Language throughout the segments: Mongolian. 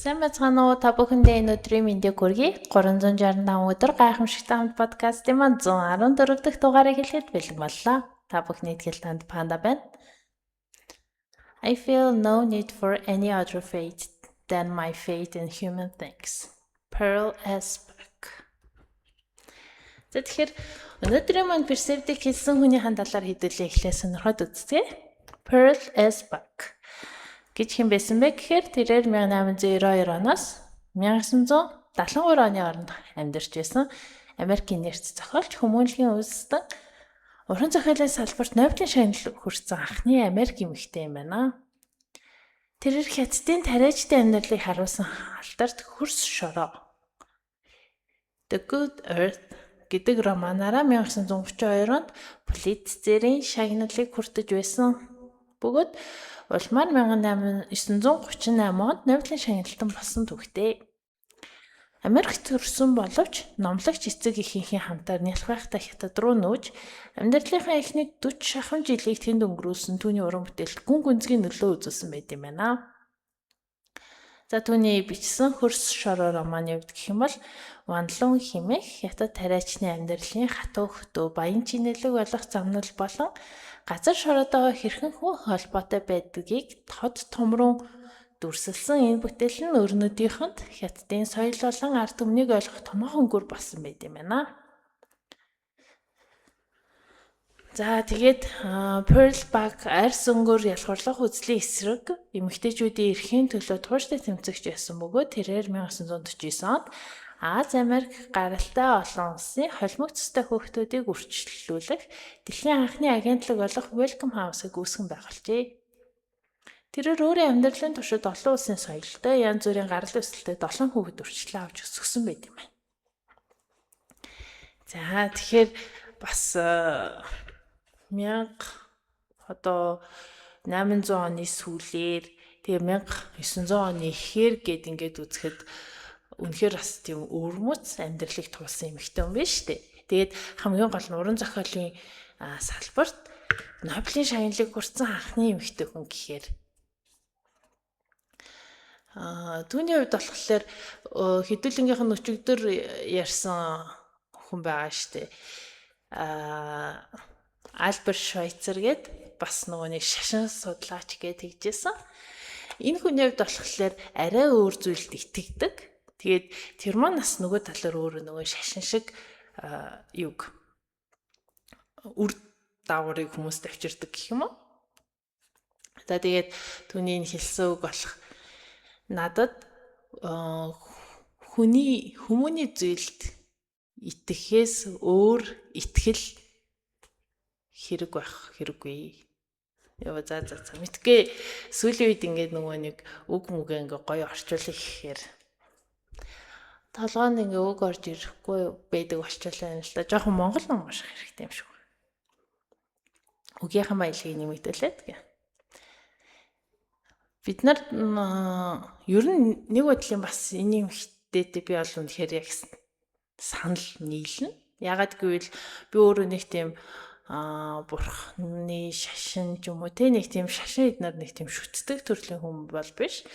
Сайн байцгаана уу? Та бүхэндээ энэ өдрийн мэндийг хүргэе. 365 өдөр гайхамшигтай хамт подкастын маань 114 дахь дугаарыг хэлэхэд бэлэн боллоо. Та бүхний итгэл танд Панда байна. I feel no need for any other faith than my faith in human things. Pearl S. Buck. За, тэгэхээр өнөөдрийн маань перцептийг хэлсэн хүнийхэн талаар хэдүүлээ эхлээ сонирхоод үзцгээе. Pearl S. Buck гэж хэн байсан бэ гэхээр тэрээр 1892 оноос 1973 оны хооронд амьдарч байсан Америкийн нэрц зохиолч, хүмүүнлэгийн үндэстэн, уран зохиолын салбарт Нобелийн шагнал хүртсэн анхны Америк эмэгтэй юм байна. Тэрээр Хятадын тариачдын амьдралыг харуулсан алдарт "Хөрс шороо" The Good Earth гэдэг романаараа 1932 онд Пулитцерийн шагналыг хүртэж байсан бөгөөд улмаар 1938 онд Нобелийн шагналтан болсон түүхтэй. Америкт төрсөн боловч номлогч эцэг эхийнхээ хамтаар нялх байхдаа Хятад руу нүүж, амьдралынхаа эхний 40 шахам жилийг тэнд өнгөрүүлсэн түүний уран бүтээлд гүн гүнзгий нөлөө үзүүлсэн байт юм байна. За, түүний бичсэн "Хөрс шороо" романы хувьд гэх юм бол Ванлун хэмээх хятад тариачны амьдралын хатуу хөтөө, баян чинэлэг болох замнал болон газар шороотойгоо хэрхэн хүн холбоотой байдгийг тод томрон дүрсэлсэн энэ бүтээл нь өрнөдийнхөнд Хятадын соёл болон ард түмнийг ойлгох томоохон гүр болсон байт юм байна. За, тэгээд Pearl Buck арьс өнгөөр ялгаварлах үзлийн эсрэг эмэгтэйчүүдийн эрхийн төлөө тууштай тэмцэгч байсан бөгөөд тэрээр 1949 онд Ази Америк гаралтай олон улсын холимог цустай хүүхдүүдийг үрчлүүлэх дэлхийн анхны агентлаг болох Welcome House-ыг үүсгэн байгуулжээ. Тэрээр өөрийн амьдралын туршид олон улсын соёлтой, янз бүрийн гарал үүсэлтэй 7 хүүхэд үрчлэн авч өсгөсөн байт юм байна. За, тэгэхээр бас 1000 одоо 800 оны сүүлээр, тэгээ 1900 оны эхээр гээд ингээд үзэхэд үнэхээр бас тийм өвөрмөц амьдралыг туулсан эмэгтэй хүн байна шүү дээ. Тэгээд хамгийн гол нь уран зохиолын салбарт Нобелийн шагналыг хүртсэн анхны эмэгтэй хүн гэхээр түүний хувьд болохоор хэдүүлэнгийнх нь өчигдөр ярьсан хүн байгаа шүү дээ. Альберт Швайцер гээд бас нөгөө нэг шашин судлаач гээд тэгжсэн. Энэ хүний хувьд болохоор арай өөр зүйлд итгэдэг. Тэгээд тэр маань бас нөгөө талаар өөрөө нөгөө шашин шиг юг үр дагаврыг хүмүүст авчирдаг гэх юм уу. За, тэгээд түүний энэ хэлсэн үг болох надад хүний хүмүүний зүйлд итгэхээс өөр итгэл хэрэг байх хэрэггүй. Яа, за, мэдгүй, сүүлийн үед ингээд нөгөө нэг үг мүгээ ингээ гоё орчуулах гэхээр толгойнд ингээ үг орж ирэхгүй байдаг болчихлоо юм л да. Жоохон монгол ном унших хэрэгтэй юм шиг. Үгийнхэн баялагийг нэмэгдүүлээд гэ. Бид нар ер нь нэг бодлын бас энэ юмхтэйтэй би бол үнэхээр яг санал нийлнэ. Ягаад гэвэл би өөрөө нэг тийм бурхны шашин ч юм уу те, нэг тийм шашин эднэр нэг тийм шүтдэг төрлийн хүн бол биш.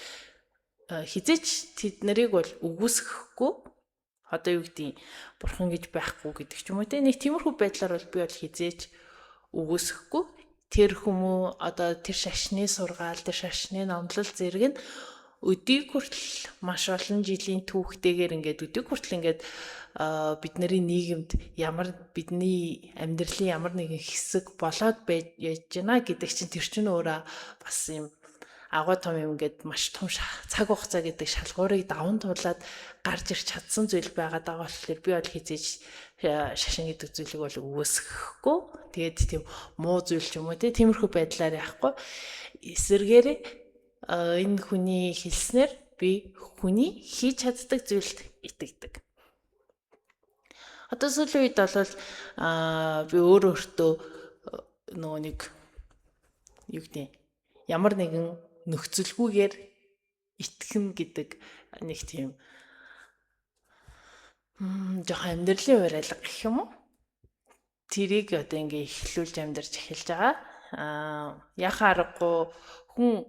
Хизээч тэд нарыг бол үгүйсгэхгүй, одоо юу гэдгийг, бурхан гэж байхгүй гэдэг ч юм уу те, нэг тиймэрхүү байдлаар бол би бол хизээч үгүйсгэхгүй. Тэр хүмүү одоо тэр шашны сургаал, тэр шашны номлол зэрэг нь өдийг хүртэл маш олон жилийн түүхтэйгээр ингээд өдийг хүртэл ингээд бидний нийгэмд ямар бидний амьдралын ямар нэгэн хэсэг болоод байж байна гэдэг чинь тэр чинь өөрөө бас юм агуу том юм, ингээд маш том цаг хугацаа гэдэг шалгуурыг даван туулаад гарч ирч чадсан зүйл байгаад байгаа болохоор би бол хизээж шашин гэдэг зүйлийг бол үгүйсгэхгүй. Тэгээд тийм муу зүйл ч юм уу те, тиймэрхүү байдлаар яахгүй. Эсвэргээрээ энэ хүний хэлснээр би хүний хийж чаддаг зүйлд итгэдэг. Одоо сүүлийн үед бол би өөр өөртөө нөгөө нэг юу гэдэг, ямар нэгэн нөхцөлгүйгээр итгэн гэдэг нэг тийм жоохон амьдралын уриалга гэх юм уу? Тэрийг одоо ингээ эхлүүлж амьдарч эхэлж байгаа. Яхаа аргагүй хүн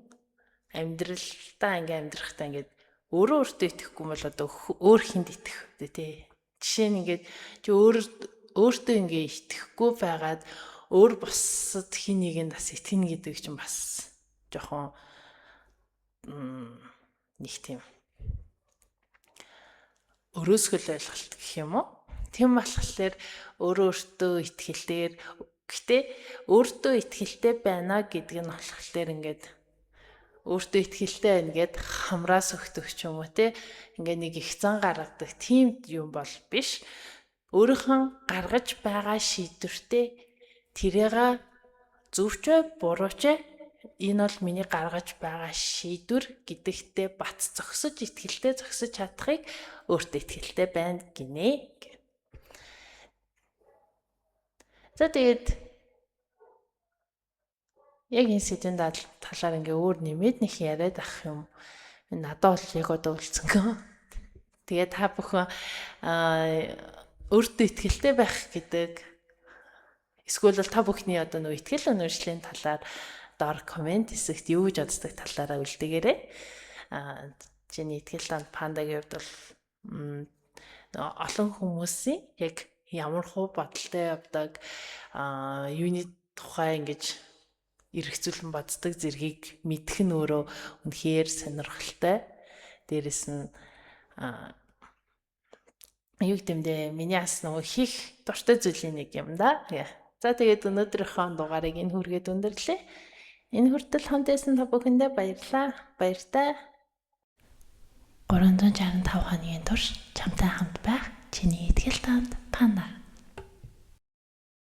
амьдралдаа ингээ амьдрахтаа ингээд Өөрөө өөртөө итгэхгүй бол одоо өөр хүнд итгэх үү те. Жишээ нь ингээд чи өөртөө ингээ итгэхгүй байгаад өөр бусад хин нэгэнд бас итгэнэ гэдэг чинь бас жоохон нэг тийм өрөөсгөл ойлголт гэх юм уу? Тийм болохоор өөрөө өөртөө итгэлээр, гэхдээ өөртөө итгэлтэй байна гэдэг нь болохоор ингээд өөртөө итгэлтэй байна гэд хамраас өгдөг ч юм уу те, ингээ нэг их зан гаргадаг тийм юм бол биш. Өөрийнх нь гаргаж байгаа шийдвэртээ тэрийг зөв ч бай, буруу ч бай, энэ бол миний гаргаж байгаа шийдвэр гэдэгтээ бат зогсож, итгэлтэй зогсож чадахыг өөртөө итгэлтэй байна гинэ. За, тэгээд яг энэ сэдвийн талаар ингээ өөр нэмээд нэг яриад ах юм надад бол яг одоо үлдсэнгүй. Тэгээд та бүхэн өөртөө итгэлтэй байх гэдэг эсвэл бол та бүхний одоо нөгөө итгэл үнэмшлийн талаар доор comment хэсэгт юу гэж боддог талаараа үлдээгээрэй. Чиний итгэл танд пандагийн хувьд бол олон хүмүүсийн яг ямар хуу бодолтой явдаг, юуны тухай ингэж эргцүүлэн боддог зэргийг мэдэх нь өөрөө үнэхээр сонирхолтой. Дээрэс нь юу гэмдэ миний ас нөгөө хийх дуртай зүйлийн нэг юм да. За, тэгээд өнөөдрийнхөө дугаарыг энэ хүргээд өндөрлөө. Энэ хүртэл хамт байсан та бүхэндээ баярлалаа. Баяртай. 365 хоногийн турш чамтай хамт байх чиний итгэл танд панда.